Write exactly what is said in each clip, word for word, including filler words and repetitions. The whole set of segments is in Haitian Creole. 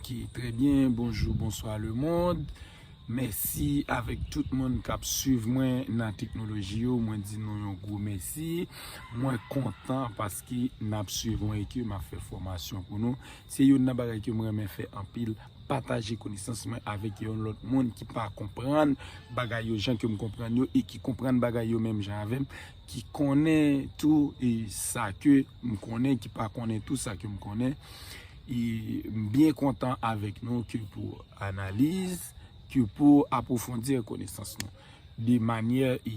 Ok, trè byen, bonjou, bonswa lemonn. Mèsi avèk tout moun k ap swiv mwen nan teknoloji yo. Mwen di nou yon gwo mèsi. Mwen kontan paske n ap swiv mwen e ke m ap fè fòmasyon pou nou. Se youn nan bagay ke mwen renmen fè anpil, pataje konesans mwen avèk yon lòt moun ki pa konprann bagay yo jan ke m konprann yo e ki konprann bagay yo menm jan avè m, ki konnen tou e sa ke m konnen, ki pa konnen tou sa ke m konnen. E m byen kontan avèk nou ke pou analiz, ke pou apwofondi konesans nou de manyè e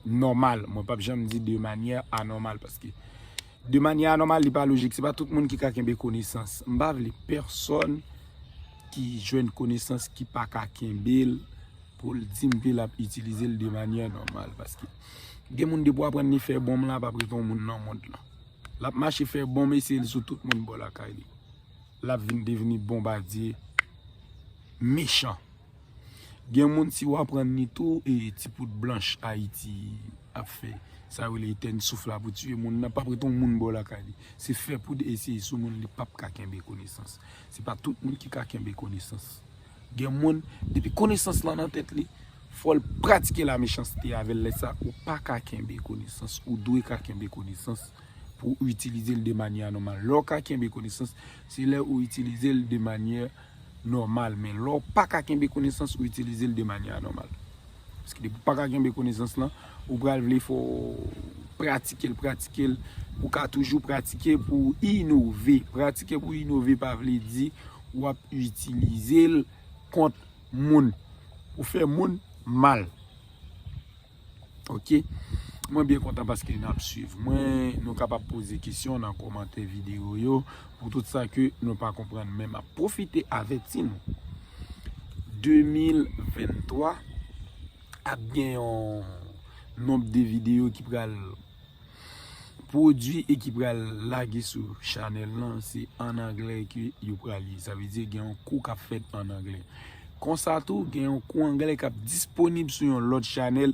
nòmal. Mwen p ap janm di de manyè anòmal, paske de manyè anòmal, li pa lojik. Se pa tout moun ki ka kenbe konesans. M pa vle pèsonn ki jwenn konesans ki pa ka kenbe l pou l di m ke l ap itilize l de manyè nòmal. Paske gen moun depi w aprann li fè bonm la, p ap ret yon moun nan mond lan. L ap mache fè bonm, eseye l sou tout moun bò lakay li. L ap vin devni bonbadye, mechan. Gen moun, si w aprann li tou, e ti poud blanch Ayiti ap fè, sa yo rele etèn souf la pou tiye moun nan, p ap ret yon moun bò lakay li. Se fè poud eseye sou moun, li p ap ka kenbe konesans. Se pa tout moun ki ka kenbe konesans. Gen moun, depi konesans lan nan tèt li, fò l pratike lamechanste avè l. Lè sa, ou pa ka kenbe konesans, ou dwe ka kenbe konesans pou w itilize l de manyè nòmal. Lè w ka kenbe konesans, se lè ou itilize l de manyè nòmal. Men lè w pa ka kenbe konesans, ou itilize l de manyè anòmal. Paske depi w pa ka kenbe konesans lan, ou pral vle fò w pratike l, pratike l. Ou ka toujou pratike pou w inove. Pratike pou w inove pa vle di w ap itilize l kont moun, pou fè moun mal. Ok? Mwen byen kontan paske n ap swiv mwen. Nou kapab poze kesyon nan kòmantè videyo yo pou tout sa ke nou pa konprann. Men m ap pwofite avèti nou. De mil venntwa ap gen yon nonb de videyo ki pral pwodui e ki pral lage sou chanèl lan, se ann anglè ke yo pral ye. Sa vle di gen yon kou k ap fèt ann anglè. Konsa tou, gen yon kou anglè k ap disponib sou yon lòt chanèl.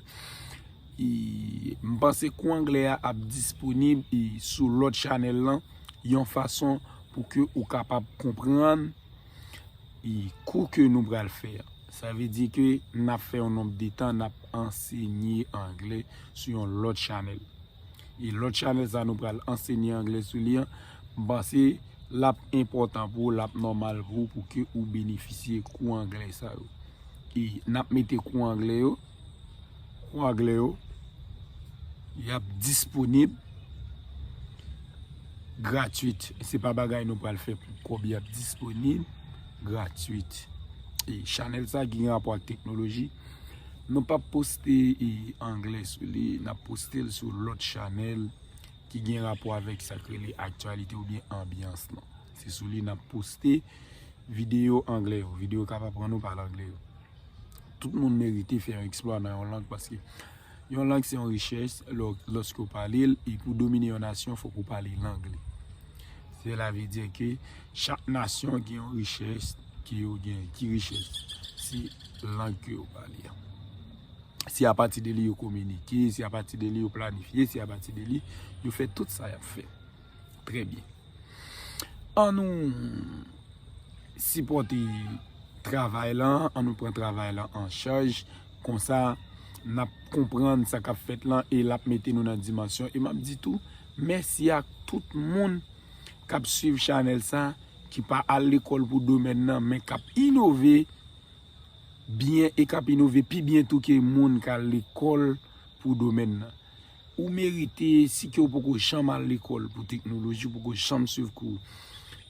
E, m panse kou anglè a ap disponib, e, sou lòt chanèl lan, yon fason pou ke ou kapab konprann, e, kou ke nou pral fè a. Sa vle di ke n ap fè yon nonb de tan, n ap ansenye anglè sou yon lòt chanèl. E lòt chanèl sa nou pral ansenye anglè sou li an, m panse l ap enpòtan pou ou, l ap nòmal pou ou, pou ke ou benefisye kou anglè sa yo. E n ap mete kou anglè yo, kou anglè yo, y ap disponib gratwit. Se pa bagay nou pral fè pou kòb, y ap disponib gratwit. E chanèl sa ki gen rapò ak teknoloji, nou p ap poste, e, anglè sou li, n ap poste l sou lòt chanèl ki gen rapò avèk sa k rele aktyalite oubyen anbyans lan. Se sou li n ap poste videyo anglè yo, videyo k ap aprann ou pale anglè yo. Tout moun merite fè yon eksplwa nan yon lang, paske yon lang se yon richès. Lò-, lòske w pale l, e pou domine yon nasyon, fòk ou pale lang li. Sela vle di ke chak nasyon gen yon richès ke yo gen. Ki richès? Se lang ke yo pale a. Se apati de li yo kominike, se apati de li yo planifye, se apati de li yo fè tout sa y ap fè. Trè byen. An nou sipòte travay lan, an nou pran travay lan an chaj. Konsa, n ap konprann sa k ap fèt lan e l ap mete nou nan dimansyon. E m ap di tou, mèsi ak tout moun k ap swiv chanèl sa, ki pa al lekòl pou domèn nan, men k ap inove byen e k ap inove pi byen tou ke moun k al lekòl pou domèn nan. Ou merite, si ke w poko janm al lekòl pou teknoloji, ou poko janm swiv kou,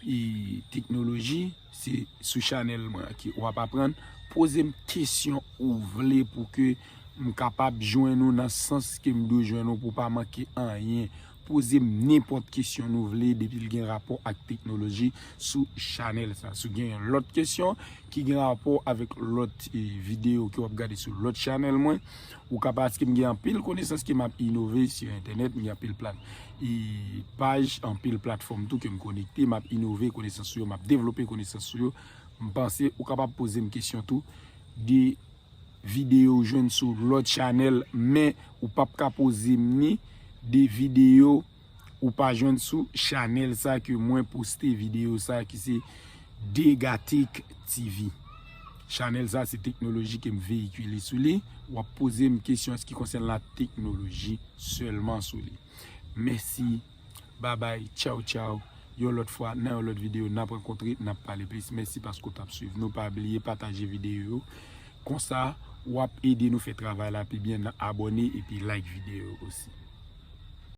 e, teknoloji, se sou chanèl mwen an ke w ap aprann. Poze m kesyon ou vle pou ke m kapab jwenn ou nan sans ke m dwe jwenn ou pou w pa manke anyen. Poze m nenpòt kesyon nou vle depi l gen rapò ak teknoloji sou chanèl sa. Si w gen yon lòt kesyon ki gen rapò avèk lòt, e, videyo ke w ap gade sou lòt chanèl mwen, ou ka, paske m gen anpil konesans ke m ap inove sou entènèt, m gen anpil plat, e, paj, anpil platfòm tou ke m konekte, m ap inove konesans sou yo, m ap devlope konesans sou yo. M panse ou kapab poze m kesyon tou de videyo ou jwenn sou lòt chanèl, men ou p ap ka poze m ni de videyo ou pa jwenn sou chanèl sa ke mwen poste videyo sa ki se Degatech T V. Chanèl sa se teknoloji ke m veyikile sou li. W ap poze m kesyon an ki konsène la teknoloji sèlman sou li. Mèsi. Babay, tchaw tchaw. Yon lòt fwa, nan yon lòt videyo, n ap rankontre, n ap pale plis. Mèsi paske w t ap swiv nou. Pa bliye pataje videyo yo. Konsa, w ap ede nou fè travay la pi byen nan abòne epi like videyo yo osi.